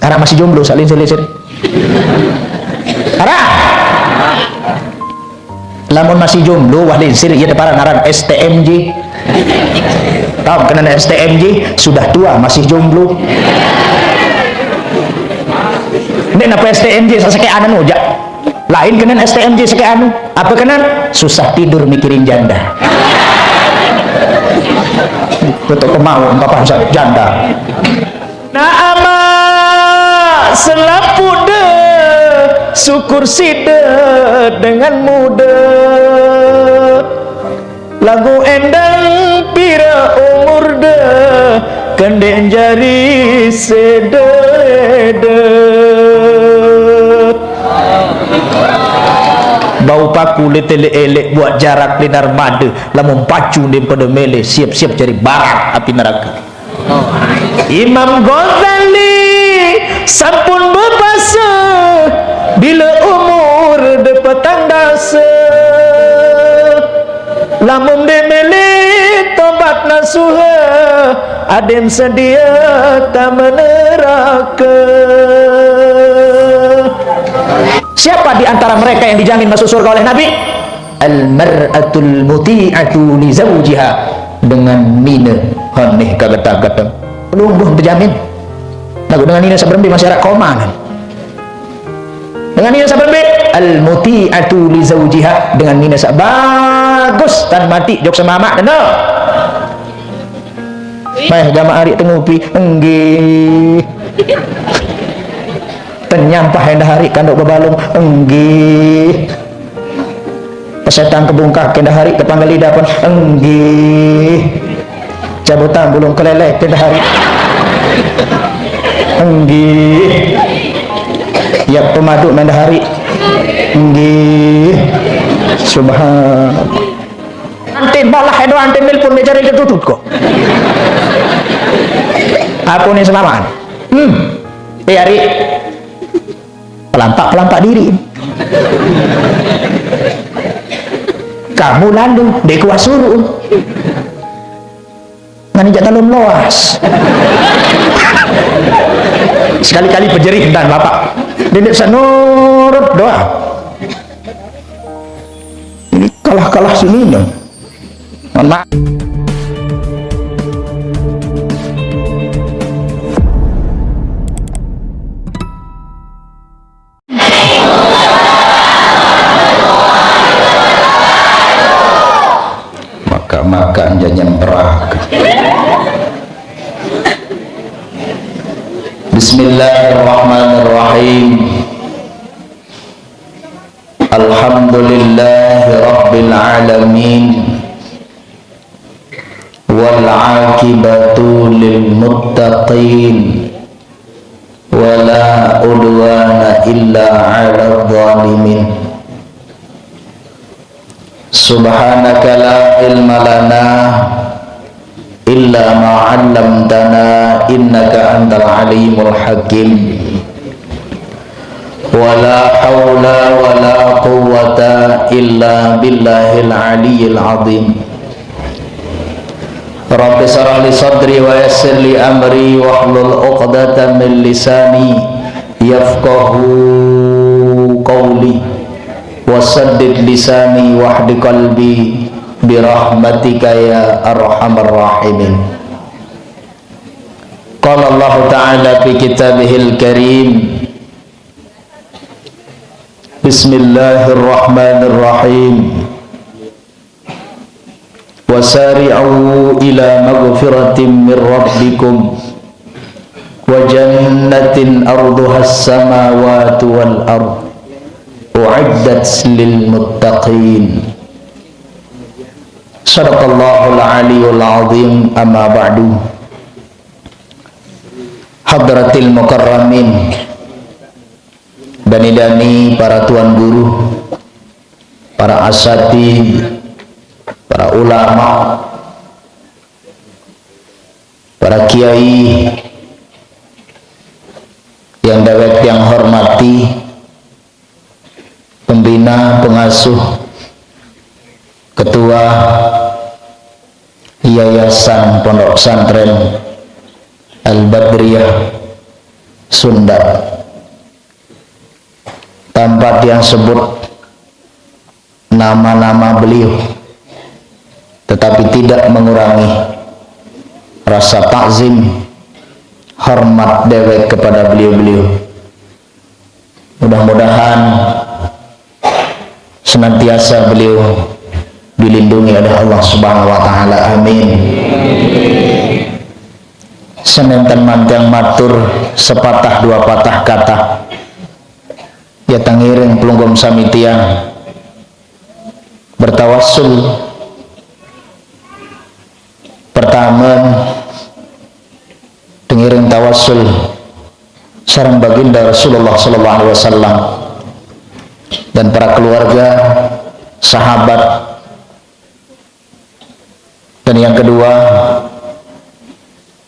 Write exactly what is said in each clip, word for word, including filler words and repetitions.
Anak masih jomblo, sak linsir-linsir. Arah. Lamun masih jomblo, wah linsir, iya deparan aran S T M J. Tahu kenapa S T M J? Sudah tua, masih jomblo. Ini kenapa S T M J? Saya kayak anu, jak. Lain kenen S T M J seke anu. Apa kenen? Susah tidur mikirin janda. Betul kemauan bapak saya janda. Nah, ama selapude syukur side dengan muda. Lagu endang pira umur de, kendek jari sedede. Bau paku lete elek-elek buat jarak linar made, lamun pacu ndim pada mele, siap-siap jadi barak api neraka. Imam Ghazali sampun bebasa bila umur de petang dasa. Lamun de mele tobat nasuha, aden sedia tama neraka. Siapa di antara mereka yang dijamin masuk surga oleh Nabi? Al-mar'atul muti'atu li zawjiha, dengan nina haneh kageta-geta. Lungguh terjamin. Lagu dengan nina saberembe masih ada koma, nah. Dengan nina saberembe, al-muti'atu li zawjiha, dengan nina sak bagus tan mati jok semamak, no. Meh gamak arik tengupi, enggih. Tenyampah endah arik kanduk bebalung, enggih. Pesetang kebungkah kendah hari tepanggal lidah pun, enggih. Cabutan bulung keleleh kendah hari, enggih. Yak pemadu mendah hari, enggih. Subhan. Antin malah edo antin nelpon meja rel tutut kok. Aku nih selamat. Hmm. Eh, hari. Pelampak-pelampak diri. Kamu lalu, dek kuah suruh. Ngani jak talum loas. Sekali-kali pejerih dan bapak. Dendek sanurut doa. Ini kalah-kalah sini, no. Mohon maaf. Maka-maka anja nyemprak. Bismillahirrahmanirrahim. Alhamdulillahi rabbil alamin. Wal aqibatu lil muttaqin. Wala udwana illa 'alal zalimin. Subhanaka la ilma lana illa ma 'allamtana innaka antal alimul hakim. Wala haula wala quwwata illa billahil aliyyil azim. Rabbi syrah li sadri wa yassir li amri wahlul 'uqdatam min lisani yafqahu qawli. Wa saddid lisani wahdi qalbi bi rahmatika ya arhamar rahimin. Qala Allah Ta'ala fi kitabihil karim. Bismillahirrahmanirrahim. Wasari'u ila maghfiratin min rabbikum wa jannatin arduhas samawati wal ard u'iddat lil muttaqin. Sadaqallahul aliyul azim, amma ba'du. Hadratil mukarramin, dani-dani para tuan guru, para asatid, para ulama, para kiai yang dewek yang hormati, pembina, pengasuh, ketua Yayasan Pondok Pesantren Al-Badriyah, Sunda. Tanpa tiang sebut nama-nama beliau, tetapi tidak mengurangi rasa takzim, hormat dewek kepada beliau-beliau. Mudah-mudahan senantiasa beliau dilindungi oleh Allah Subhanahu wa Ta'ala. Amin. Semanten mantiang matur sepatah dua patah kata. Ya, tangiring pelungguh sami tiang bertawassul. Pertama, tangiring tawassul sareng baginda Rasulullah sallallahu alaihi wasallam dan para keluarga, sahabat. Dan yang kedua,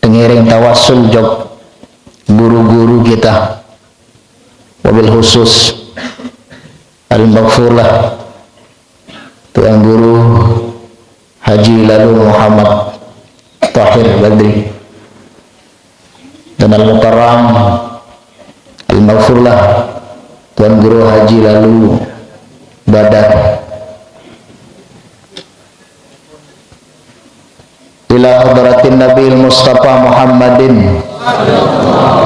tangiring tawassul jok guru-guru kita, wabil khusus al-maghfurlah Tuan Guru Haji Lalu Muhammad Tahir Badri, dan al-mukarram al-maghfurlah Tuan Guru Haji Lalu Badar. Ila hadratin Nabil Mustafa Muhammadin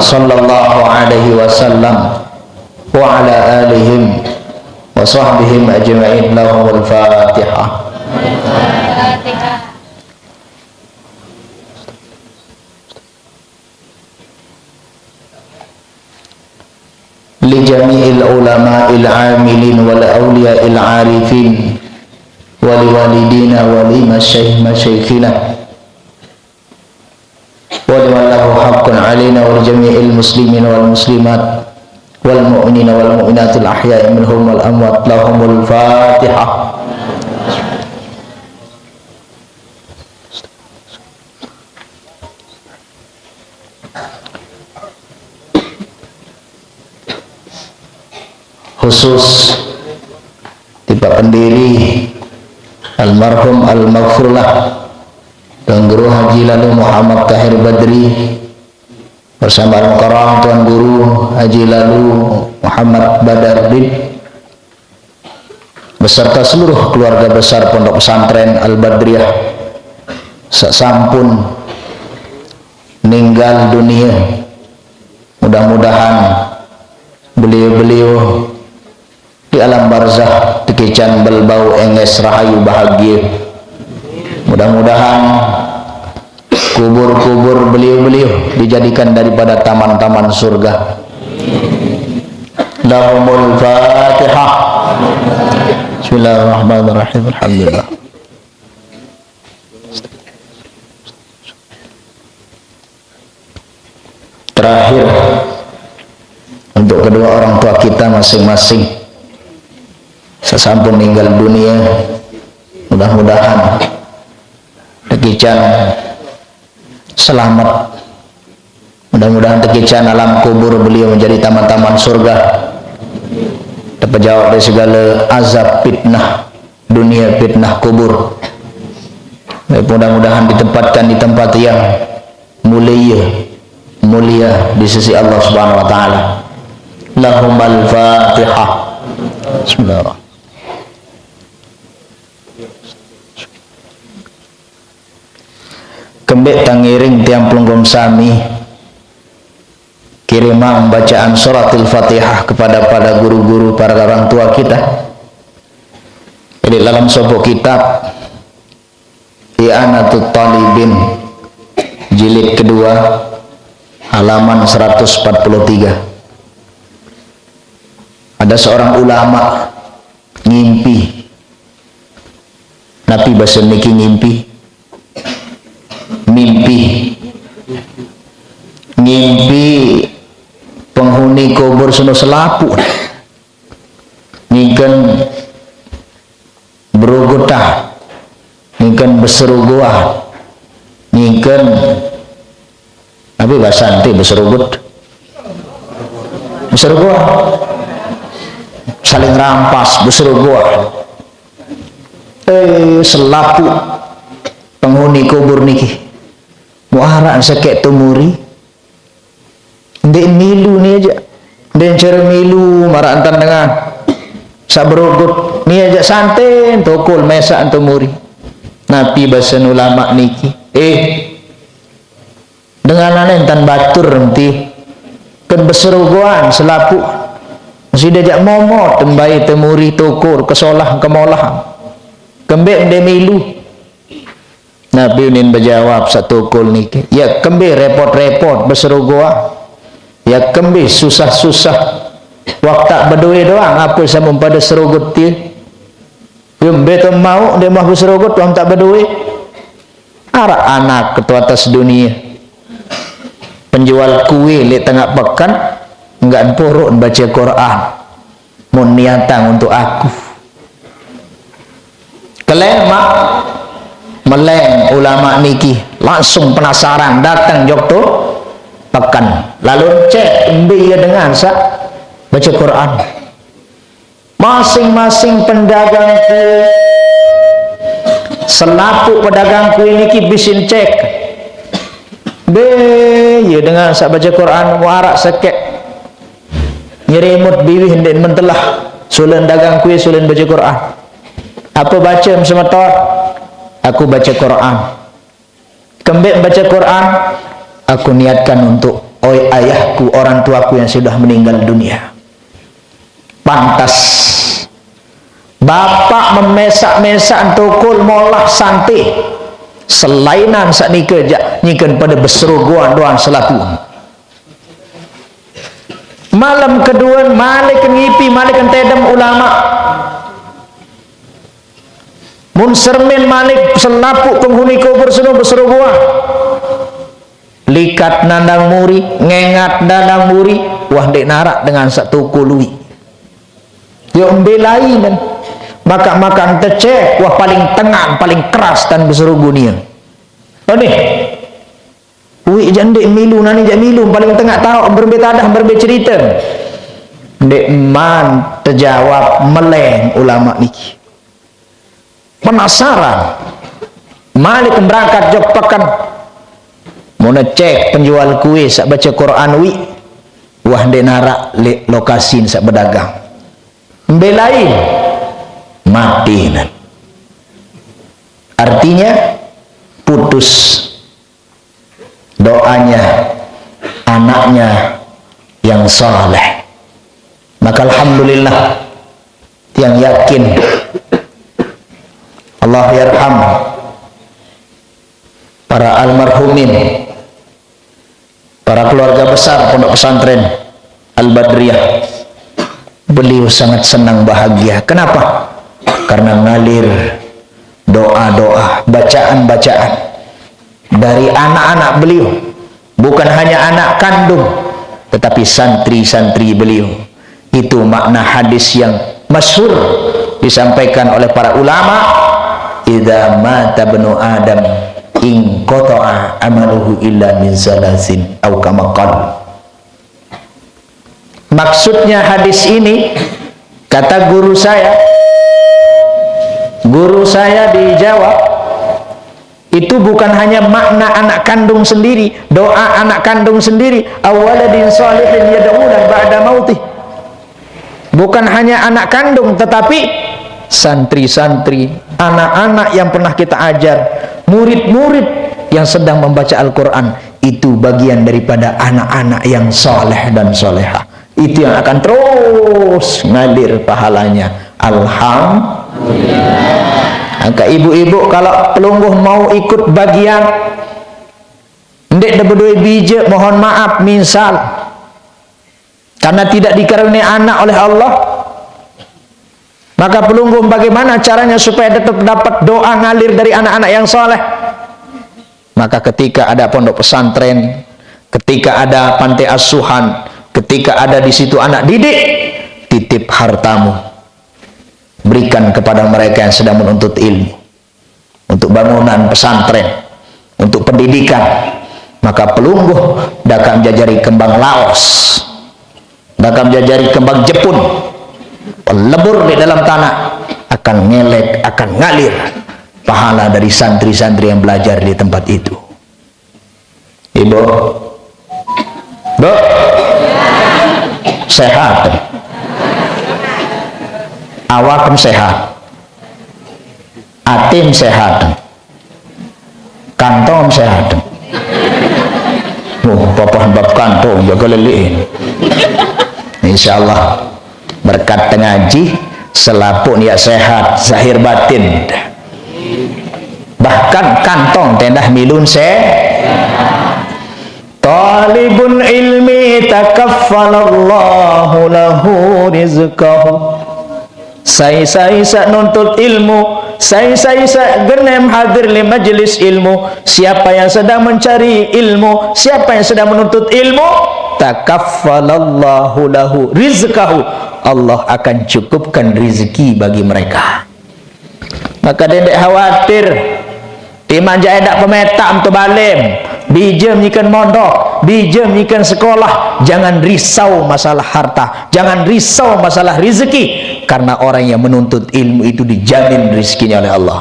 sallallahu alaihi wasallam wa ala alihim wa sahbihim ajma'in. Lahumul Fatihah. Li jami'il ulama'il amilin wal awliya'il arifin, wa li walidina wa li masyayikh masyaikhina, wa li man lahu haqqun alaina wa li jami'il muslimin wal muslimat wal mu'minina wal mu'minatil ahya'i minhum wal amwat. Lahumul Fatihah. Khusus tiba pendiri almarhum almaghfurlah Tuan Guru Haji Lalu Muhammad Tahir Badri bersama almukarram Tuan Guru Haji Lalu Muhammad Badardin beserta seluruh keluarga besar Pondok Pesantren Al-Badriyah sasampun ninggal dunia. Mudah-mudahan beliau-beliau di alam barzah tekican belbau enges rahayu bahagia. Mudah-mudahan kubur-kubur beliau-beliau dijadikan daripada taman-taman surga. Lahumul Fatihah. Bismillahirrahmanirrahim. Alhamdulillah. Terakhir, untuk kedua orang tua kita masing-masing, sasampun ninggal dunia, mudah-mudahan tekican selamat. Mudah-mudahan tekican alam kubur beliau menjadi taman-taman surga. Terpejawab dari segala azab fitnah dunia, fitnah kubur. Mudah-mudahan ditempatkan di tempat yang mulia, mulia di sisi Allah Subhanahu wa Ta'ala. Lahumal Fatihah. Bismillahirrahmanirrahim. Kembek tangiring tiang pelungguh sami, kirimang bacaan suratil Fatihah kepada para guru-guru, para orang tua kita. Jadi dalam sebuah kitab I'anatut Talibin jilid kedua, halaman seratus empat puluh tiga. Ada seorang ulama ngimpi. Napi basa niki ngimpi? Mimpi. Ngimpi penghuni kubur seno selapuq. Ningken berogotah. Ningken beserogoah. Ningken Napi basa enti beserogot? Beserogoah. Saling rampas, beserogoah. Eh, selapuq penghuni kubur niki. Muq araq saq keq tumuri. Ndeq milu ni jaq. Ndeq care milu maraq entan dengan saq berogot ni jaq, sante tokol mesaq entu muri. Napi basen ulama niki? Eh, dengan ane entan batur enti ken beserogoan selapuq. Side jaq momot mbai temuri tokol kesolah kemolah. Kembeq ndeq milu? Napi unin bejawab saq tokol niki, "Ya kembe repot-repot beserogoan? Ya kembe susah-susah? Wah taq bedowe doang, ape sampun pade serogot tie? Ya mbe to mauq ndeq mauq beserogot, wah taq bedowe?" Araq anak keto atas dunie, penjual kue leq tengaq peken, enggak poroq bace Quran. Mun niatang untuk aku. Keleng maq, meleng ulama niki langsung penasaran, dateng jok to peken. Lalu cek mbe ie dengan saq bace Quran. Masing-masing pedagang kue, selapuq pedagang kue niki bisin cek. Mbe ie dengan saq bace Quran, wah araq sekeq nyeremut biwih ndeq mentelah, solen dagang kue, solen bace Quran. Ape bacem semeton? Aku bace Quran. Kembeq bace Quran? Aku niatkan untuk, oi, ayahku, orang tuaku yang sudah meninggal dunia. Pantas. Bapak memesaq-mesaq tokol molah sante. Selainan saq nike jaq nyiken pade beserogoan doang selapuq. Malem kedue, malik ngipi, malik tedem ulama. Mun sermin malik selapuq penghuni kubur seno beserogoan. Likat nandang muri, ngengat nandang muri, wah ndeq naraq dengan saq tokol uiq. Yo mbe lainen. Makaq-makaq tecek, wah paling tengan, paling keras tan beserogo nie. Onih. Uiq jaq ndeq milu, nani jaq milu, paling tengaq taoq, berembe tadah, berembe cerite. Ndeqman tejawab, meleng ulama niki. Penasaran. Malik berangkat jok peken. Mun cek penjual kue saq bace Quran uiq, wah ndeq naraq leq lokasi saq bedagang. Mbe lain? Mati nan. Artinya, putus doanya anaknya yang saleh. Maka alhamdulillah, tiang yakin, Allah yarham para almarhumin, para keluarga besar Pondok Pesantren Al-Badriyah. Beliau sangat senang, bahagia. Kenapa? Karena ngalir doa-doa, bacaan-bacaan dari anak-anak beliau. Bukan hanya anak kandung, tetapi santri-santri beliau. Itu makna hadis yang masyhur disampaikan oleh para ulama, "Idza mata ibnu Adam inqata'a amaluhu illa min salasin," au kama qal. Maksudnya hadis ini, kata guru saya, guru saya di Jawa, itu bukan hanya makna anak kandung sendiri, doa anak kandung sendiri, "Awaladin shalihin yad'ulah ba'da mautih." Bukan hanya anak kandung, tetapi santri-santri, anak-anak yang pernah kita ajar, murid-murid yang sedang membaca Al-Quran, itu bagian daripada anak-anak yang soleh dan solehah. Itu yang akan terus ngalir pahalanya. Alhamdulillah. Maka ibu-ibu, kalau pelungguh mau ikut bagian, ndeq de bedoe bije, mohon maaf, misal, karena tidak dikaruniai anak oleh Allah, maka pelungguh bagaimana caranya supaya tetap dapat doa ngalir dari anak-anak yang soleh? Maka ketika ada pondok pesantren, ketika ada panti asuhan, ketika ada di situ anak didik, titip hartamu, berikan kepada mereka yang sedang menuntut ilmu, untuk bangunan pesantren, untuk pendidikan. Maka pelungguh dakam jajari kembang laos, dakam jajari kembang jepun, pelebur di dalam tanah, akan ngelek, akan ngalir pahala dari santri-santri yang belajar di tempat itu. Ibu, Sehat. Awak sehat. Atim sehat. Kantong sehat. Oh, papahan bab kantong, jaga leliin. Insyaallah, berkat tengaji, selaput ya sehat, zahir batin. Bahkan kantong tendah milun se. Talibun ilmi takaffalallahu lahu rizqahu. Sai-sai sa nuntut ilmu, sai-sai sa genem hadir li majelis ilmu, siapa yang sedang mencari ilmu, siapa yang sedang menuntut ilmu, takaffalallahu lahu rizqahu. Allah akan cukupkan rezeki bagi mereka. Maka dendak khawatir. Ti manja edak pemetak tu balem. Bijem ikan mondok, bijem ikan sekolah. Jangan risau masalah harta, jangan risau masalah rezeki, karena orang yang menuntut ilmu itu dijamin rezekinya oleh Allah.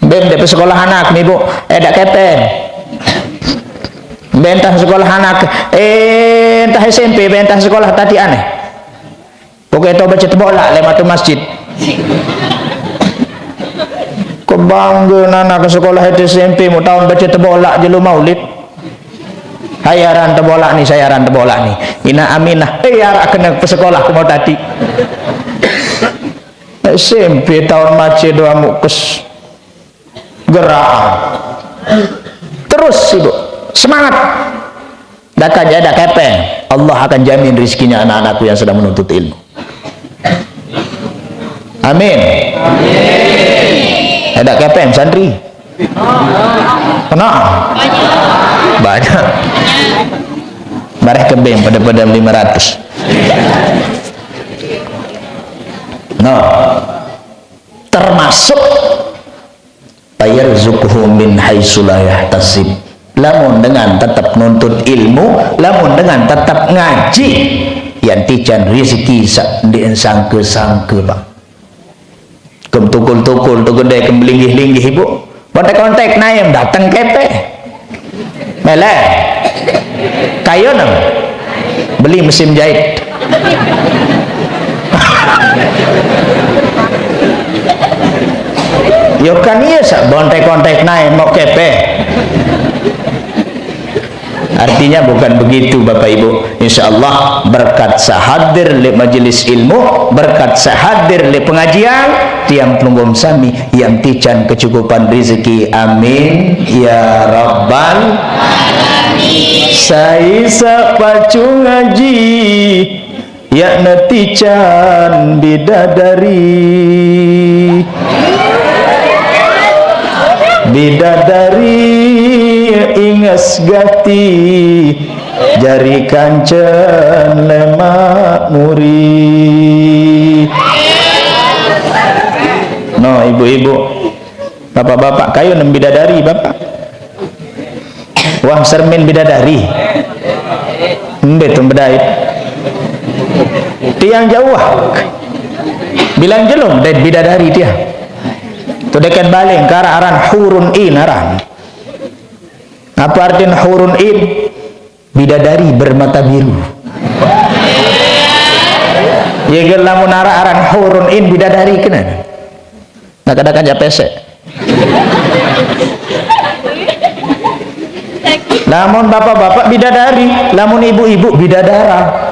Bem dek sekolah anak ni, Bu, edak kepeng. Bentah sekolah anak, eh, entah S M P, bentah sekolah tadi aneh. Pokoknya tau baca tebolak lewat tu masjid. Kebangga anak ke sekolah S M P mau tahun baca tebolak jelu maulid. Hayaran tebolak ni, sayaran tebolak ni. Ina Aminah, eh, arak kena ke sekolah aku mau tadi. S M P tahun macet doa mukus. Gerak. Terus, Ibu. Semangat. Dakan jada kepeng. Allah akan jamin rezekinya anak-anakku yang sedang menuntut ilmu. Amin. Ada kepeng santri. Kena. Banyak. Bareh kebeng pada-pada lima ratus. Nah, termasuk fayarzuqhu min haitsu la yahtasib. Lamun dengan tetap nuntut ilmu, lamun dengan tetap ngaji, yang tican rezeki sa-, di sangka-sangka, Pak. Kem tukul-tukul tu gede, kem linggih-linggih, Ibu. Kontek-kontek naim datang kepe. Mele. Kayo nang. Beli mesin jahit. Yo kan iya sa bontek-kontek naik mau kepe. Artinya bukan begitu, Bapak Ibu. Insya Allah berkat sahadir li majelis ilmu, berkat sahadir li pengajian, tiang pelungguh sami yang tican kecukupan rezeki. Amin ya rabbal. Sai sa pacu ngaji, yakna tican bidadari. Bidadari inges gati, jari kancen lemak muri. No, ibu-ibu, bapak-bapak, kayu nem bidadari, bapak. Wah, sermin bidadari. Embe tu bedait. Tiang jauh. Bilang jelum dait bidadari dia. Tu dekat baling kara aran hurun in aran. Apa artin hurun in? Bidadari bermata biru. Ya, lamun ara aran hurun in bidadari kena. Nah, kadang-kadang pesek. Lamun bapak-bapak bidadari, lamun ibu-ibu bidadara.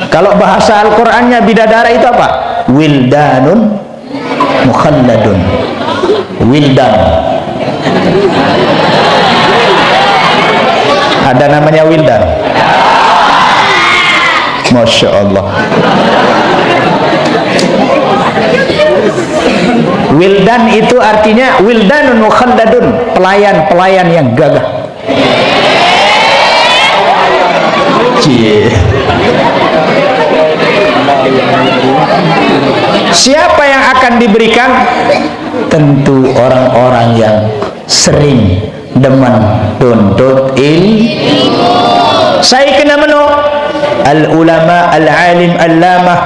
Kalau bahasa Al-Qur'annya bidadara itu apa? Wildanun mukhalladun. Wildan. Ada namanya Wildan. Masya Allah. Wildan itu artinya wildanun mukhalladun, pelayan-pelayan yang gagah. Cie. Siapa yang akan diberikan? Tentu orang-orang yang sering demen tuntut il. Saya kena meno al ulama al alim allamah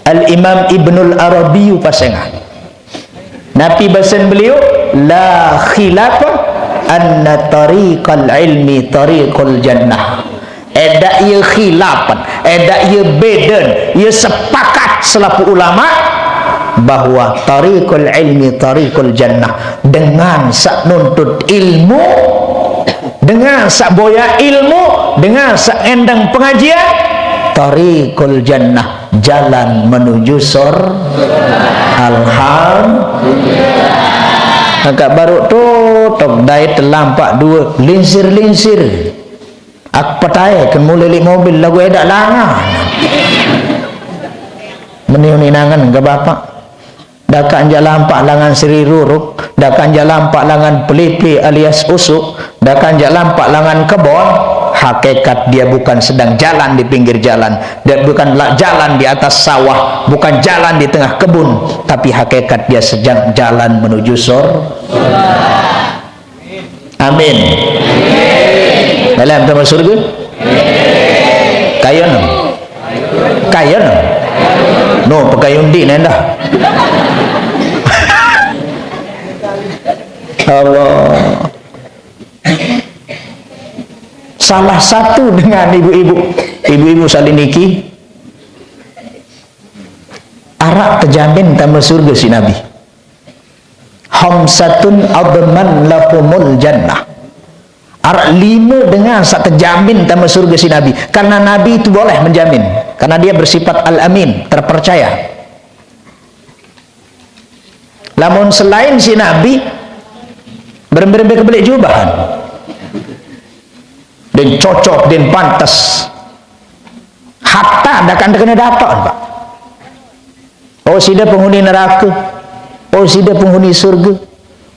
al Imam Ibnul Arabi pasengan. Napi basen beliau, la khilaf anna tariqal ilmi tariqul jannah. Eda ye khilaf, eda ye beden, ye sepakat selapuq ulama bahwa tariqul ilmi tariqul jannah. Dengan sak nuntut ilmu, dengan sak boya ilmu, dengan sak endang pengajian, tariqul jannah, jalan menuju sur-, alhamdulillah. Angkat baru tutup, dai telampak dua, linsir-linsir. Ak petai ke mulai li mobil lagu edak langa. Meni uninangan ke bapak. Dakan jak lampak langan Sri Ruruk, dakan jak lampak langan Pelipi alias Usuk, dakan jak lampak langan kebon. Hakikat dia bukan sedang jalan di pinggir jalan. Dia bukan la-, jalan di atas sawah, bukan jalan di tengah kebun, tapi hakikat dia sedang jalan menuju sur-, Amin. Dalam tama surga? Kaya no. Kaya no. No, pakai undi nenda. Allah. Salah satu dengan ibu-ibu, ibu-ibu saliniki, arak tejamin tama surga si Nabi. Khamsatun adman lahumul jannah. Arak lima dengan sak tejamin tama surga si Nabi. Karena Nabi itu boleh menjamin. Karena dia bersifat al-amin, terpercaya. Lamun selain si Nabi, berembe-rembe kebelik jubahan. Dan cocok, dan pantas. Hatta dah kan terkena dapat, Pak. Oh, sida penghuni neraka. Oh, sida penghuni surga.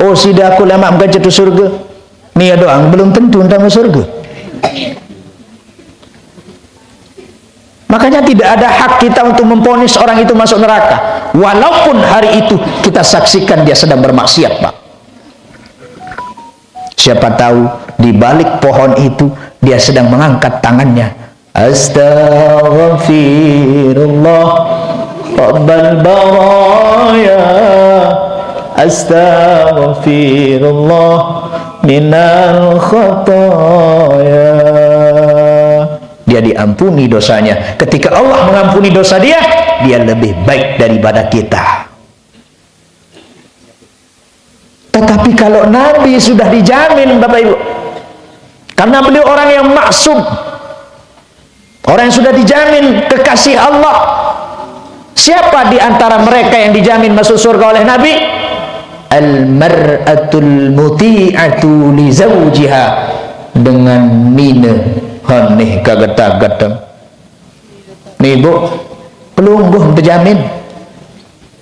Oh, sida aku lemak mengkaca tu surga. Ni doang belum tentu entah masuk surga. Makanya tidak ada hak kita untuk memvonis orang itu masuk neraka. Walaupun hari itu kita saksikan dia sedang bermaksiat, Pak. Siapa tahu di balik pohon itu dia sedang mengangkat tangannya. Astaghfirullah Rabbal baraya. Astaghfirullah minal khataya. Dia diampuni dosanya. Ketika Allah mengampuni dosa dia, dia lebih baik daripada kita. Tetapi kalau Nabi sudah dijamin, Bapak Ibu, karena beliau orang yang maksum, orang yang sudah dijamin kekasih Allah, siapa di antara mereka yang dijamin masuk surga oleh Nabi? Al-mar'atul muti'atu li zawjiha. Dengan nina haneh kageta-geta. Ni, Bu, pelungguh tejamin.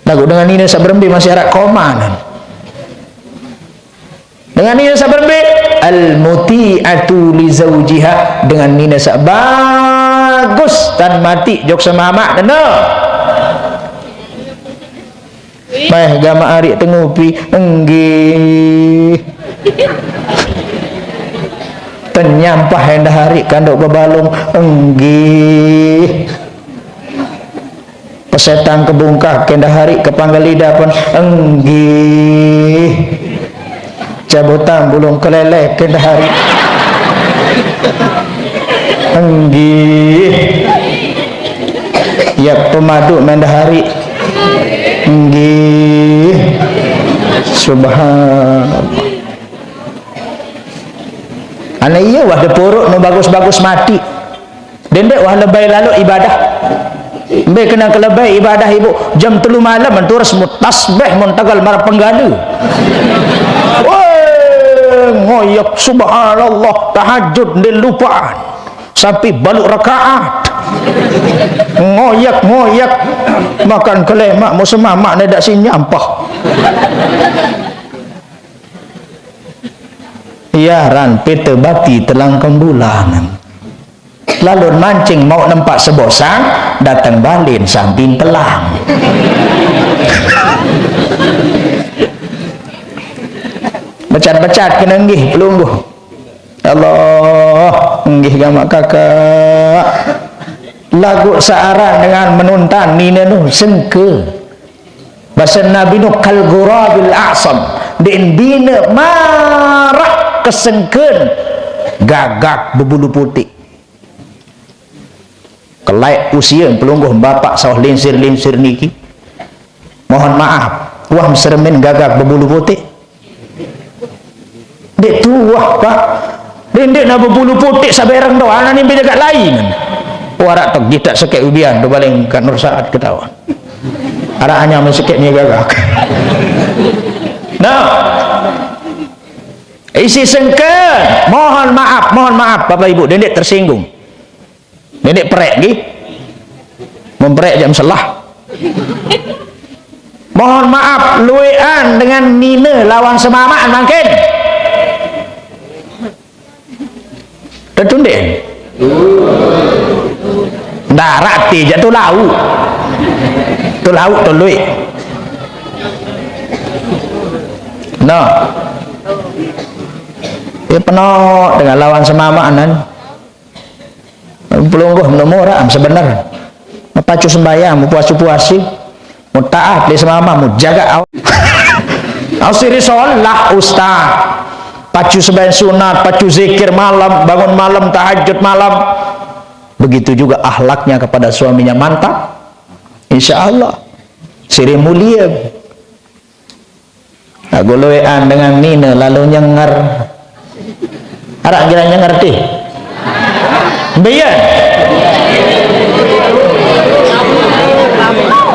Lagu dengan nina sak berembe masih arak koma nan. Dengan nina sak berembe, al-muti'atu li zawjiha, dengan nina sak bagus tan mati jok semamak neno. Meh gamak arik tengupi, enggih. Tenyampah endah arik kandok bebalung, enggih. Pesetang kebungkah kendah arik kepanggal lidah pun, enggih. Cabutan bulung kelelek kendah arik, enggih. Yak pemadu mendah arik. Nggih. Subhanallah. Ana iya wah depuruk nu bagus-bagus mati. Dendek wah lebay lalu ibadah. Mbe kena kelebay ibadah ibu jam telu malam mentu resmu tasbih mun tagal marah penggala. Weh, ngoyak subhanallah tahajud nde lupaan. Sampai balu rakaat. Ngoyak-ngoyak. Makan kelemak, mau semamak, ne dak si nyampah. Iya, ran, pete bati telang kembulanan. Lalu mancing mau nempak sebosang, datang balin samping telang. Becat-becat kena nggih pelungguh. Allah, nggih gamak kakak. Lagu searan dengan menuntan nina nu sengke. Bahasa Nabi nu kal ghurabil a'sam. Ndeq bine maraq kesengken gagak bebulu puteq. Kelaeq usie pelungguh bapak saq lingsir-lingsir niki. Mohon maaf, wah meseremin gagak bebulu puteq. Ndeq tuah, Pak. Ndeq, ndeq na bebulu puteq sabereng doang, anane mbe jagaq lain. Wah, araq tegitaq sekeq udian, tu paling Kak Nur Saat ketawa. Araq anyar mesekeq nie gagak. Nah. Isi sengken, mohon maaf, mohon maaf, Bapak Ibu, dendeq tersinggung. Dendeq perek, nggih. Mun perek jaq meselah. Mohon maaf, lueqan dengan nine lawan semamaq mangkin. Tetu ndeq? Ndaraq te jaq tu lauq. Tu lauq tu lueq. Nah. Ye penoq dengan lawan semamaqan. Pelungguh menemuraq sebener. Pacu sembahyang, mupuase-puase. Mutaat leq semamaqmu, jagaq aw-, asiri solah, Ustaz. Pacu sembahyang sunat, pacu zikir malam, bangun malam, tahajud malam. Begitu juga akhlaknya kepada suaminya, mantap. Insya Allah. Sire mulie. Laguq lueqan dengan nine lalo nyenger. Araq kira nyenger tih? Mbe ie?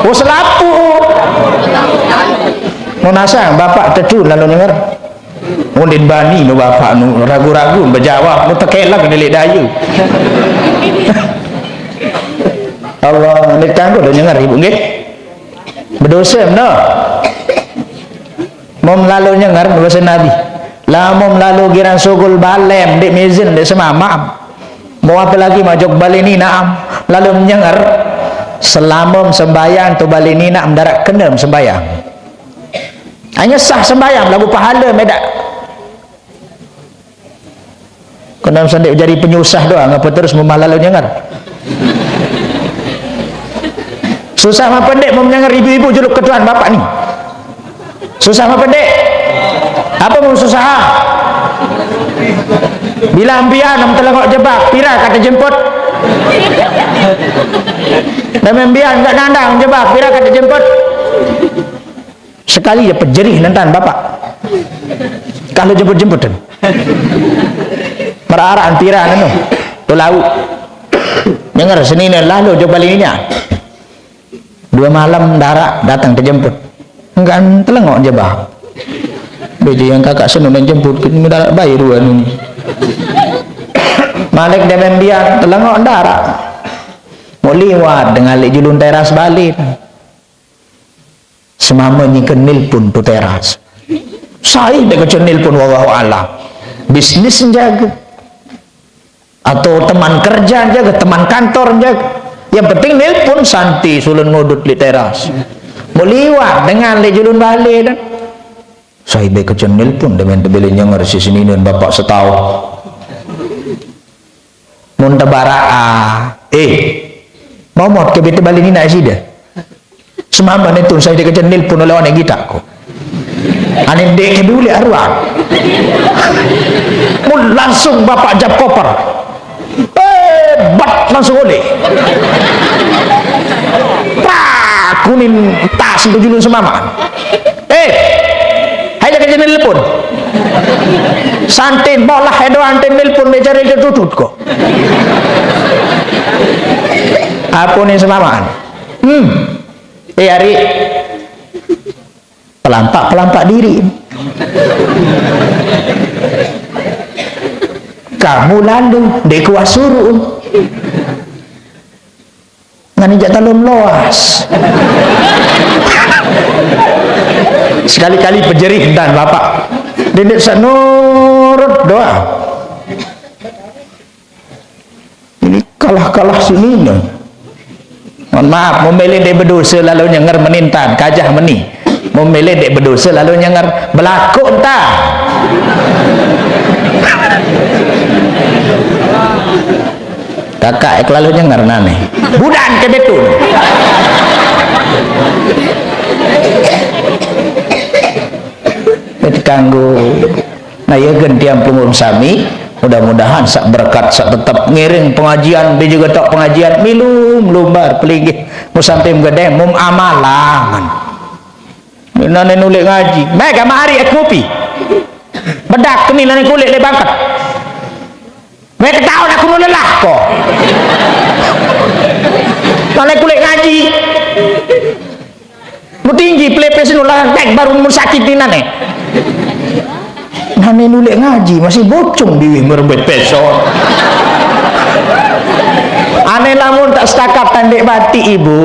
Oh, selapuq. Mun asal bapak tetu lalo nyenger. Mun ndeqn bani no bapak no, ragu-ragu bejawab, no tekelek ndeq leq daye. Allah, ndeq tangguh do nyenger, Ibu, nggih. Bedose meno. Mom lalo nyenger, base Nabi. Lamun lalo giran sugul balem, ndeq mezen, ndeq semamam. Mau apalagi majok bale ninaqm, lalo nyenger, selamem sembayang tu bale ninaqm ndaraq kenem sembayang. Hanya sah sembayang, laguq pahale medaq. Kena sendeq jari penyusah doang, apa terus memah lalo nyenger? Susah mapa ndeq mau nyenger ibu-ibu juluk ketuan bapak ni? Susah mapa ndeq? Apa mau susah? Bila mbian nem telengok jebak, pira kate jemput? Dame mbian enggak nandang jebak, pira kate jemput? Sekali ye pejerih nentan bapak. Kalau jemput-jemputan. Meraraan piran anu. Tu lauq. Nyenger senine lalu jok balinya. Dua malam ndaraq dateng tejemput. Enggan telengok jebak. Beje yang kakak senun jemput, ndaraq bae ruan ni. Malik deme mbian, telengok ndaraq. Mau liwat dengan leq julun teras bale. Semame nyengke nelpon tu teras. Sai ndeq kance nelpon, wallahu alam. Bisnis njage. Atau teman kerja njage, teman kantor njage. Yang penting nelpon, santai sulen ngudut leq teras. Mau liwat dengan leq julun bale dah. Sai ndeq kance nelpon, demen tebele nyenger siq seninen bapak setaoq. Mun tebaraq, ah, eh, momot ke bete bale ninaq side. Semame ne tun sai ndeq kance nelpon oleh oneq gitaq ko. Ane ndeq ke duli aruan. Mun langsung bapak jap koper. Eh, bat langsung oleh. Prak, kuning tas untuk julun semame. Eh, hai ndeq kance nelpon. Santin bolah edo anten nelpon, becare tutut ko. Ape ni semamaan? Hmm. Eh, ari pelampak-pelampak diri. Kamu lalu, ndeq kuah suruh. Ngan injak talon loas. Sekali-kali pejerih ntan bapak. Dendeq saq nurut doang. Ini kalah-kalah sini ne. Mohon maaf, mun mele ndeq bedose lalo nyenger meni ntan, kajah meni. Mun mele ndeq bedose lalo nyenger, belaku ntan. Kakak lalo nyenger nane. Budan ke betul. Kanggo. Nah, ya, gentian pelungguh sami, mudah-mudahan sak berkat, sak tetep ngiring pengajian, be juga tok pengajian, milu melumbar pelinggih, mau sampai gedeng, mum amalangan. Nane nulik ngaji, mega mari ek kopi. Bedak keni nane kulik le bangket. Mega ketahuan aku nulelah ko. Nane kulik ngaji. Mu tinggi, pelepes nu lah, tek baru mun sakit ni nane. Nane nulik ngaji, masih bocong biwih merebet peso. Ane lamun tak setakat tandek mati, Ibu.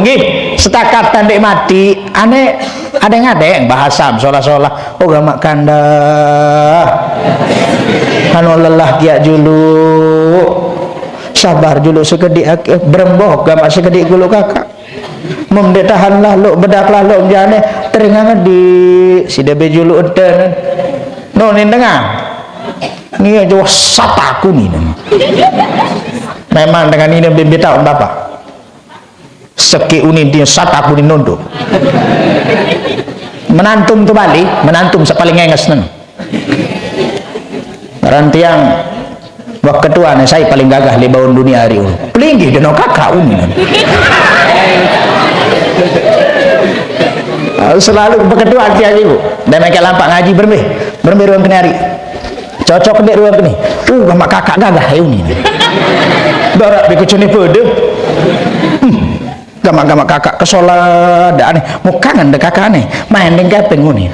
Nggih, setakat tandek mati. Ane adeng-adeng bahasa solah-solah. Oh, gamak kanda. Anu lelah kiak julu. Sabar julu sekedik, ak-, beremboh gamak sekedik gulu kakak. Mem dek tahan lah lok, bedak lah lok, jane teringang di sida bejulu enten. No, ni dengar. Ni aja sataku ni. Memang dengan ini bibit tahun bapak. Seki unin dia sataku ni nondo. Menantum tu balik, menantum sepaling enges nen. Rantiang, wah, ketua ni saya paling gagah di bawah dunia hari ini. Pelinggih deno kakak uni. Selalu berketua tiang ibu. Dan mereka lampak ngaji bermeh, bermeh ruang kenari. Cocok dek ruang keni. Uh, gamak kakak gagah hari ini. Barak beko cene pede. Hmm. Gamak-gamak kakak kesola dah aneh. Mau kangen deh kakak aneh. Main deng kepeng uni.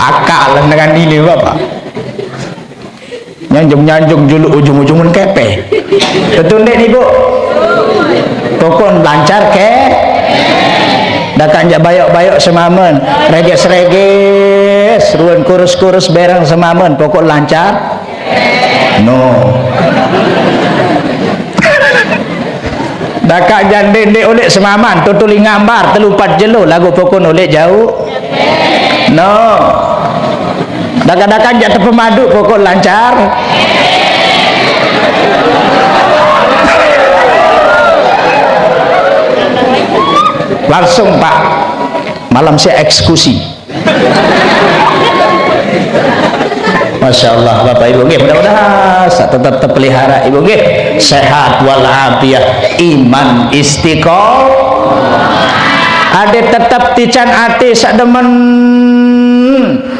Akal dengan ini bapak. Nyanjung-nyanjung julu ujung-ujungun kepe. Betul dek ni, Bu? Pokok lancar ke? Dakak jak bayok-bayok semamen. Reges-reges. Ruan kurus-kurus bereng semamen. Pokok lancar. No. Dakak jandende oleh semaman, tutuli ngambar, telupat jelo, lagu pokon oleh jauh. No. Dakak-dakak jak tepemadu pokok lancar. Langsung, Pak. Malam saya eksekusi. Masya Allah, Bapak Ibu, nggih, mudah-mudahan sa-, tetap terpelihara, Ibu, nggih, sehat walafiat, iman istiqomah. Adit tetap tican ati sademen,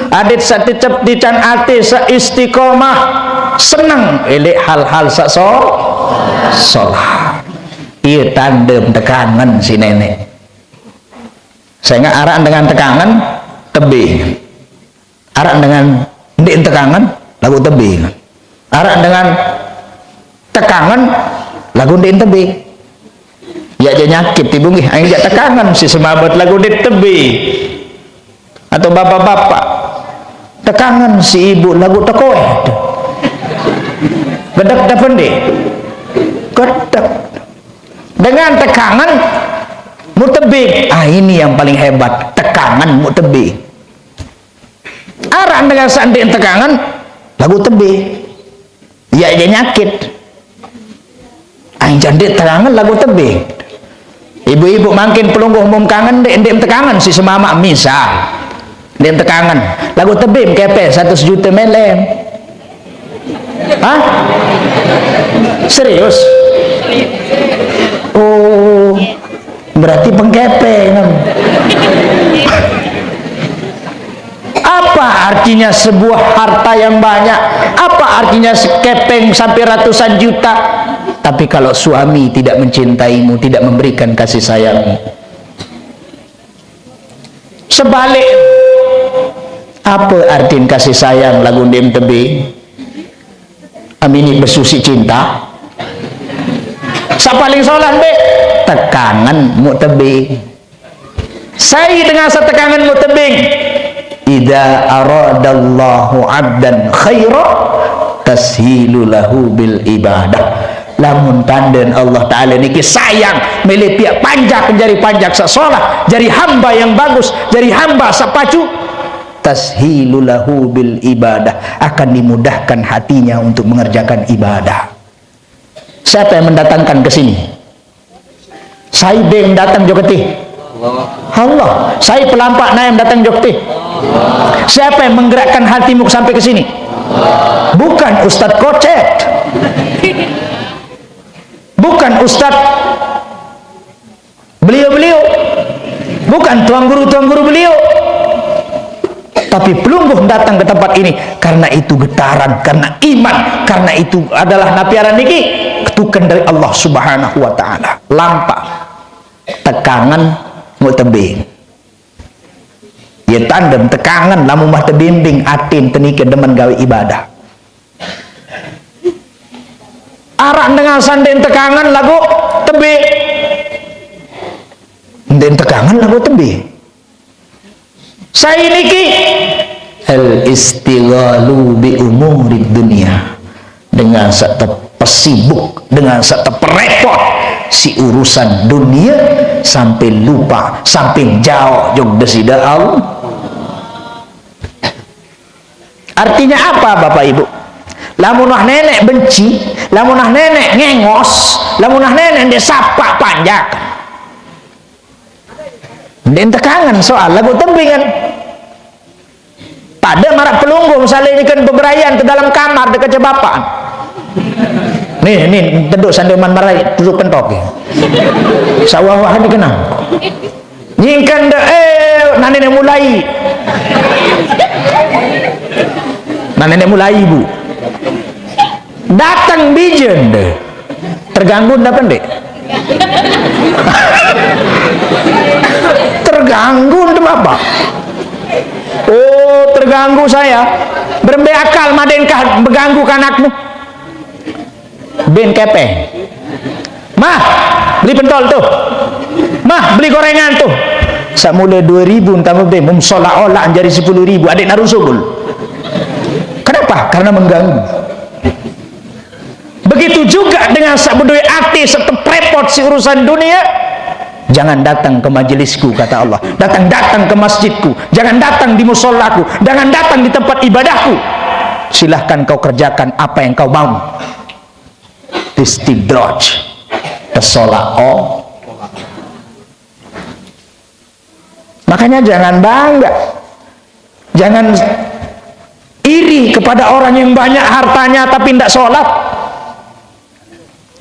adit sa-, tetap tican ati sa-, istiqomah, seneng elik hal-hal sa-, so-, solah. Iya tandem tekangen si nenek. Sehingga arak dengan tekangan tebing. Arak dengan ndik tekangan lagu tebing. Arak dengan tekangan lagu ndik tebing. Ya, aja nyakit ibu nggih, aing jak tekangan si semabat lagu ndik tebing. Atau bapak-bapak, tekangan si ibu lagu tekoe. Gedek dah pendek. Gedek. Dengan tekangan mu tebing. Ah, ini yang paling hebat. Tekangan mu tebing. Arak dengan sandik tekangan lagu tebing. Ya, aja nyakit. Aing candik tekangan lagu tebing. Ibu-ibu mangkin pelungguh mum kangen dek, dek tekangan si semamak misal. Dek tekangan lagu tebing kepe seratus juta melem. Hah? Serius? Oh, berarti pengkepeng. Apa artinya sebuah harta yang banyak? Apa artinya sekepeng sampai ratusan juta? Tapi kalau suami tidak mencintaimu, tidak memberikan kasih sayangmu. Sebalik, apa artin kasih sayang lagu ndim tebing? Amini besusi cinta. Sapaling solah be, tekangan mu tebing. Sai dengan satekangan mu tebing. Idza aradallahu abdan khaira tashilu lahu bil ibadah. Lamun tanden Allah Ta'ala niki sayang, milih piak panjak, jari panjak sasolah, jari hamba yang bagus, jari hamba sapacu, tashilu lahu bil ibadah, akan dimudahkan hatinya untuk mengerjakan ibadah. Siapa yang mendatangkan ke sini? Saideng datang jo ketih. Allah. Sai pelampak naem datang jok teh? Siapa yang menggerakkan hatimu sampai ke sini? Bukan Ustadz Kocet. Bukan Ustadz beliau-beliau. Bukan tuan guru-tuan guru beliau. Tapi pelungguh datang ke tempat ini karena itu getaran, karena iman, karena itu adalah napiaran niki ketukan dari Allah Subhanahu wa Ta'ala. Lampak tekangan mau tebing. Ya tandem tekangan lamun mah tebimbing atin tenike demen gawe ibadah. Arak dengan sanden tekangan lagu tebe. Nden tekangan lagu tebe. Saya niki al istighalu bi umurid dunia, dengan satu pesibuk, dengan satu perepot si urusan dunia sampai lupa, sampai jauh jog desida Allah. Artinya apa, Bapak Ibu? Lamun wah nenek benci, lamun wah nenek ngengos, lamun wah nenek nde sapa panjak. Nde tekangan soal lagu tebingan. Pada marak pelungguh misalnya ini kan beberayan ke dalam kamar dekat cebapan. Nih, nih teduk sandeman marai duduk pentok ya. Sawah-wah dikenang. Nyingkan de eh nane ne mulai. Nane ne mulai, Bu. Datang bijen deh. Terganggu ndak pendek? Terganggu ndak apa? Oh, terganggu saya. Berembe akal madenkah mengganggu kanakmu? Ben kepeng. Mah, beli pentol tuh. Mah, beli gorengan tuh. Samula dua ribu entah be mum seolah-olah jadi sepuluh ribu adik naruh subul. Kenapa? Karena mengganggu. Begitu juga dengan sabudui ati seteprepot si urusan dunia. Jangan datang ke majelisku, kata Allah. Datang-datang ke masjidku. Jangan datang di musolaku. Jangan datang di tempat ibadahku. Silahkan kau kerjakan apa yang kau mau. Istidraj. Pesola o. Makanya jangan bangga. Jangan iri kepada orang yang banyak hartanya tapi ndak sholat.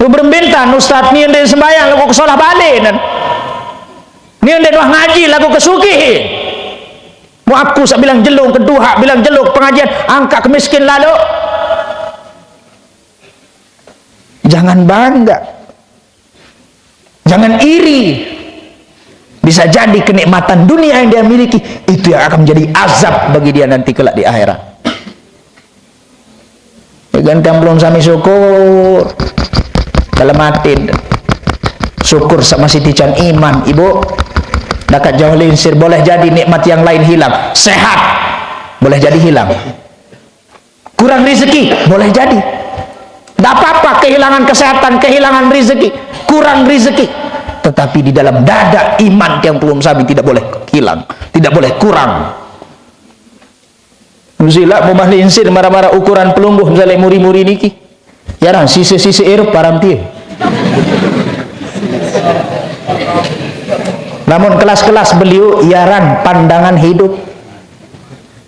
Lu berembentan, Ustaz, ni ndak sembahyang, lagu ke sholat balik. Ni ndak wah ngaji, lagu ke sugih. Mau aku sak bilang jelung, kedua bilang jelung, pengajian, angkat ke miskin lalu. Jangan bangga. Jangan iri. Bisa jadi kenikmatan dunia yang dia miliki, itu yang akan menjadi azab bagi dia nanti kelak di akhirat. Ya kan, kan belum sami syukur. Dalam hati syukur sama si tican iman, Ibu. Dekat jauh linsir, boleh jadi nikmat yang lain hilang. Sehat, boleh jadi hilang. Kurang rezeki, boleh jadi. Tidak apa-apa kehilangan kesehatan, kehilangan rezeki, kurang rezeki. Tetapi di dalam dada iman tiang pelungguh sami tidak boleh hilang, tidak boleh kurang. Sila mumah linsir marah-marah ukuran pelungguh misalnya muri-muri niki. Ya orang sisi-sisi erup param tie. Namun kelas-kelas beliau iaran pandangan hidup.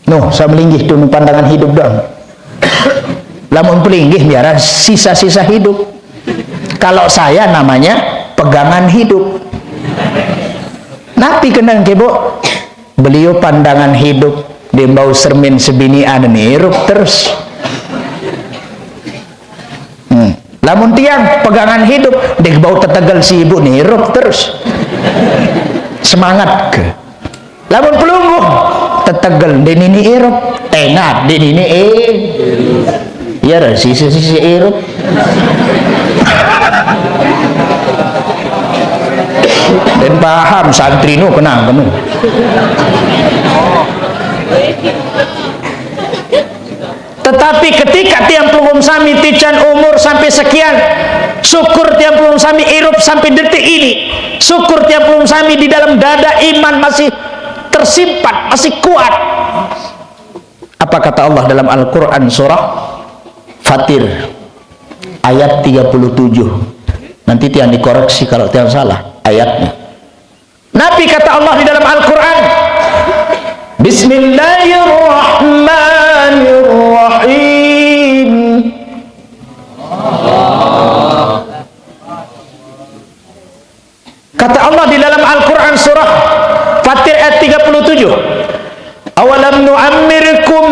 Nuh, saya melinggih tu pandangan hidup dong. Lamun pelinggih biara sisa-sisa hidup. Kalau saya namanya pegangan hidup. Napi kenang kebo? Beliau pandangan hidup di bau sermin sebinian nirup terus. Hmm. Lamun tiang pegangan hidup, dek bau tetegel si ibu nirup terus. Semangat ke. Lamun pelungguh, tetegel di nini irup, tengat di nini irup. Ya, sisi-sisi irup. Dan paham santri nu kenang kenu. Tetapi ketika tiang pelungguh sami tican umur sampai sekian, syukur tiang pelungguh sami irup sampai detik ini, syukur tiang pelungguh sami di dalam dada iman masih tersimpan, masih kuat. Apa kata Allah dalam Al-Quran surah Fatir ayat tiga puluh tujuh? Nanti tiang dikoreksi kalau tiang salah ayatnya. Nabi kata Allah di dalam Al-Quran, Bismillahirrahmanirrahim. Kata Allah di dalam Al-Quran surah Fatir ayat tiga puluh tujuh, "Awalam nu'ammirkum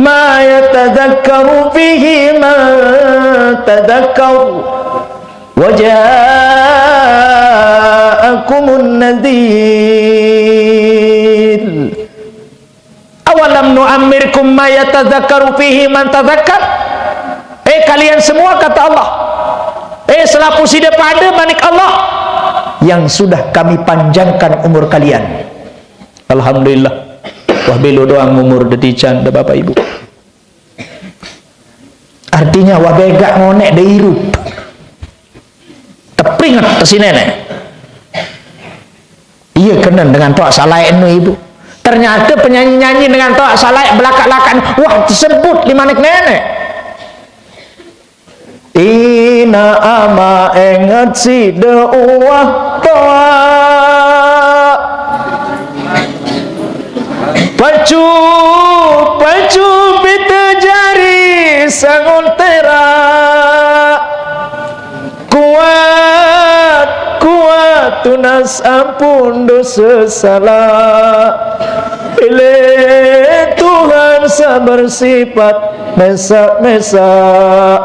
ma yatadzakkaru fihi man tadzakkar wa ja'akumun nadzir." "Awalam nu'ammirkum ma yatadzakkaru fihi man tadzakkar?" Eh, kalian semua, kata Allah. Eh, selapuq side pade, manik Allah, yang sudah Kami panjangkan umur kalian. Alhamdulillah. Wah, belo doang umur dedicanda, Bapak Ibu. Artinya, wah begaq ngoneq de irup. Tepringet tesinene. Iye kenen dengan toaq salaeqne, Ibu. Ternyate penyanyi-nyanyi dengan toaq salaeq belakaq-lakaqne, wah, tesebut limanik neneq. Ina ama enget side uwah toaq. Pacu, pacu pite jari sangun teraq. Kuat, kuat, tunas ampun dosa salah. Pilih Tuhan saq bersifat mesaq-mesaq.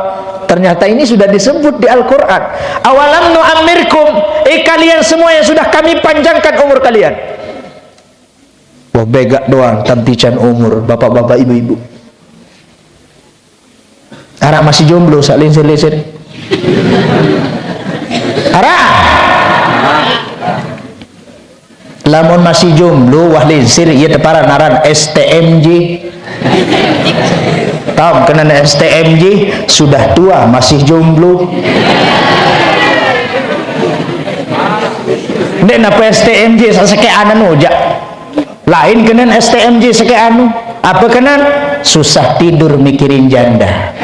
Ternyata ini sudah disebut di Al-Quran. "Awalam nu'ammirkum?" Eh, kalian semua yang sudah Kami panjangkan umur kalian. Wah, begaq doang tantican umur, bapak-bapak, ibu-ibu. Araq masih jomblo saq linsir-linsir? Araq? Lamun masih jomblo, wah linsir, iye teparan aran S T M J. Taoq kenen S T M J, sudah tua masih jomblo. Ndeq nape S T M J saq sekeq anu jaq. Lain kenen S T M J sekeq anu. Ape kenen? Susah tidur mikirin janda.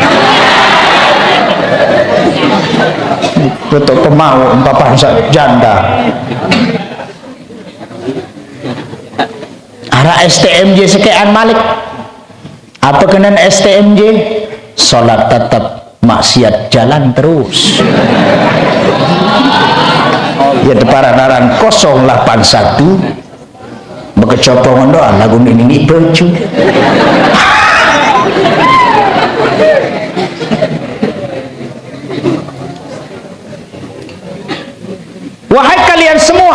Tutuq pemau, papan saq janda. Araq S T M J sekeqan malik. Ape kenen S T M J? Salat tetep, maksiat jalan terus. Ya, teparan aran kosong lapan satu. Bekecopongan doang lagu nini baju. Wahai kalian semua,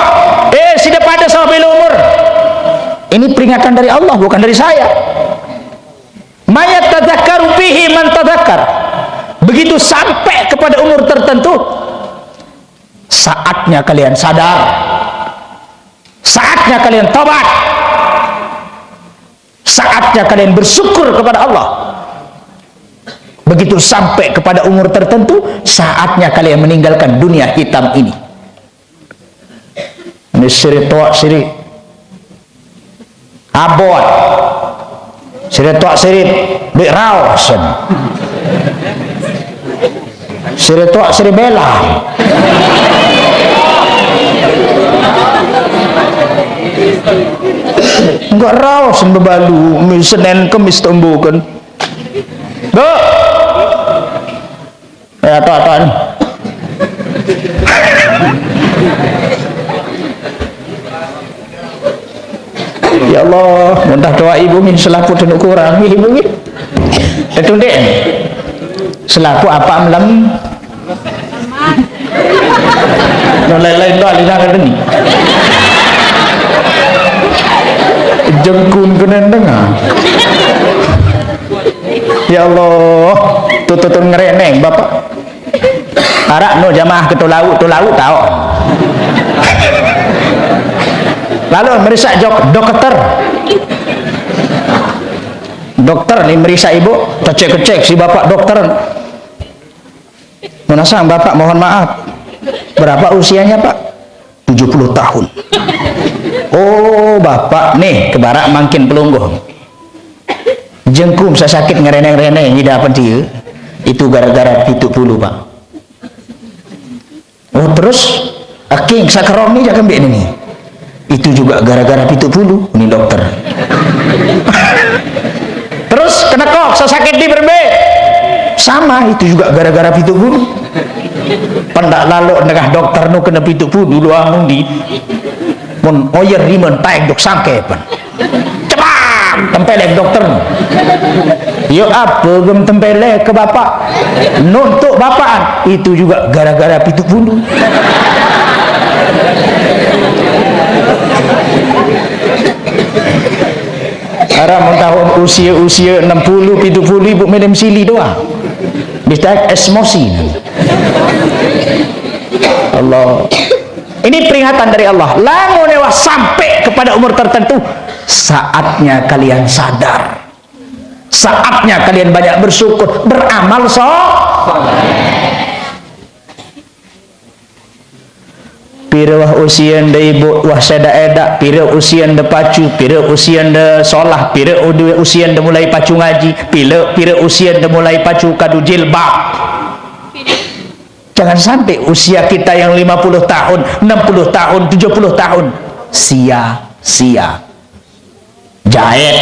eh, side pade saq belo umur. Ini peringatan dari Allah, bukan dari saya. "Ma yatadzakkaru fihi man tadzakkar." Begitu sampai kepada umur tertentu, saatnya kalian sadar. Saatnya kalian tobat. Saatnya kalian bersyukur kepada Allah. Begitu sampai kepada umur tertentu, saatnya kalian meninggalkan dunia hitam ini. Ini sire toaq sire abot. Sire toaq sire ndeq raos. Sire toaq sire belah. Enggak raos bebalu, Senen Kemis tembuken. Duh. Eh, atoq-atoqan. Ya Allah, muntah doa ibu nggih, selapuq tenuk kurang nggih ibu nggih. Tetu ndeq. Selapuq apaq melem. No lain-lain doang lina kata ni. Jengkun kena dengar. Ya Allah, tututun ngereneng, Bapak. Araq no jamaah ke Tolauq, Tolauq tao. Lalu merisak jok, dokter. Dokter ni merisak ibu, kecek-kecek si bapak dokter. Menasang bapak, mohon maaf. Berapa usianya, Pak? Tujuh puluh tahun. Oh, bapak nih, kebarak mangkin pelungguh. Jengkung saq sakit ngereneng-reneng, idah pedie. Itu gara-gara pitu puluh, Pak. Oh, terus, aking sakerom ni jaq kembeq ni. Itu juga gara-gara pitu puluh, ini dokter. Terus kena kok, sesakit di berbe. Sama, itu juga gara-gara pitu puluh. Pendak lalu nengah dokter nu kena pitu puluh dulu amun di. Mun oyer rimen taek dok sangke pen. Cepat, tempelek dokter. Yo apa gem tempelek ke bapak? Nuntuk bapakan. Itu juga gara-gara pitu puluh. Ara mun tahun usia-usia enam puluh, pitu puluh ibu melem sili doang. Bisa esmosi. Allah. Ini peringatan dari Allah. Lamun wah sampai kepada umur tertentu, saatnya kalian sadar. Saatnya kalian banyak bersyukur, beramal so. Pire wah usia nde ibu, wah seda eda, pire usia nde pacu, pire usia nde solah, pire udu-, usia nde mulai pacu ngaji, pire, pire usia nde mulai pacu kadu jilbab. Jangan sampai usia kita yang lima puluh tahun, enam puluh tahun, tujuh puluh tahun sia-sia. Jaet,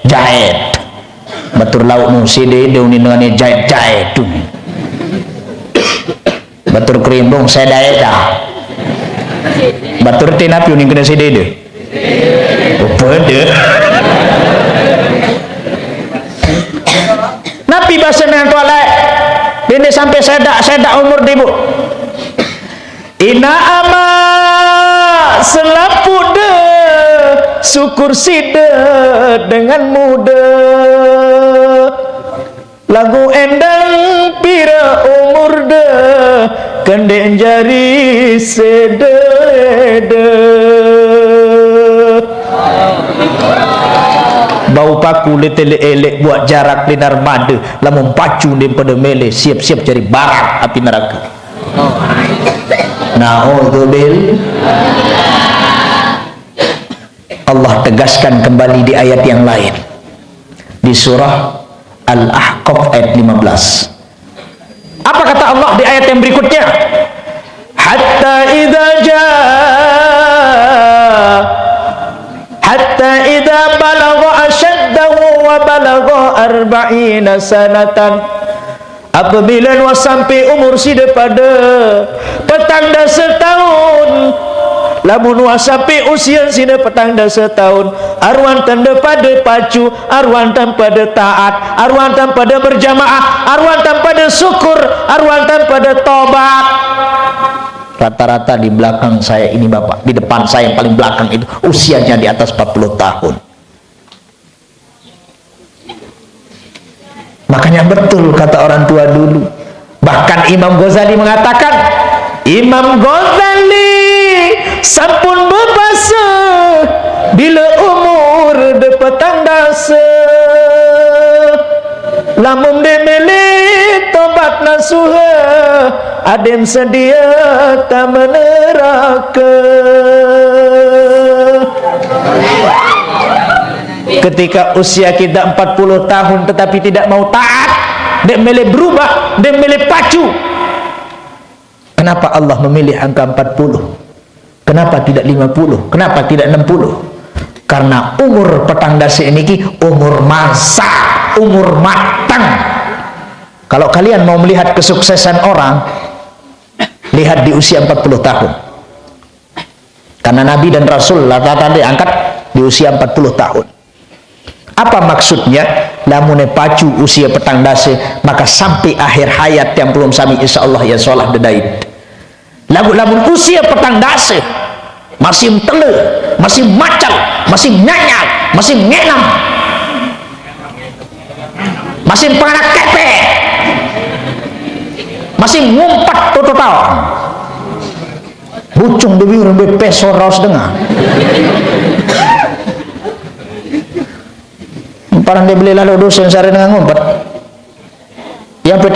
jaet. Batur lauk nu sede de uni nengane jaet-jaet tu. Batur kerimbung seda eda. Batur tinapi uni kena sede de. Apa de? Napi bahasa dengan tualai? Dene sampai sedak-sedak umur dibu. Ina ama selapude, syukur side dengan muda. Lagu endang pira umur de, kendek jari sedede. Bau paku letele elek buat jarak linar made, lamun pacu nde pada mele siap-siap jari barang api neraka. Naudzubillah. Allah tegaskan kembali di ayat yang lain. Di surah Al-Ahqaf ayat lima belas. Apa kata Allah di ayat yang berikutnya? Hatta idza jaa, hatta idza balagha asyaddahu wa balagha arba'ina sanatan. Apabila nuah sampai umur sida pada petang dasa taun, lamun nuah sampai usia sida petang dasa taun, aruan tanda pada pacu, aruan tan pada taat, aruan tan pada berjamaah, aruan tan pada syukur, aruan tan pada tobat. Rata-rata di belakang saya ini, Bapak, di depan saya yang paling belakang itu usianya di atas empat puluh tahun. Makanya betul kata orang tua dulu. Bahkan Imam Ghazali mengatakan, Imam Ghazali sampun bebasa bila umur de petang dasa. Lamun de mele tobat nasuha, aden sedia tama neraka. Ketika usia kita empat puluh tahun tetapi tidak mau taat, dek mele berubah, dek mele pacu. Kenapa Allah memilih angka empat puluh? Kenapa tidak lima puluh? Kenapa tidak enam puluh? Karena umur petang dasa niki umur masa, umur matang. Kalau kalian mau melihat kesuksesan orang, lihat di usia empat puluh tahun. Karena Nabi dan Rasul rata-rata diangkat di usia empat puluh tahun. Apa maksudnya? Lamune pacu usia petang dasa, maka sampai akhir hayat yang belum sami, insya Allah ya sholah dedait. Lagu lamun usia petang dasa, masih tele, masih macal, masih nyanyal, masih ngenam, masih penganak kepe, masih ngumpat tututau. Bucung dewi urang be peso raos dengar. Parang dia beli lalu dosen sare dengan ngumpet. Yang P T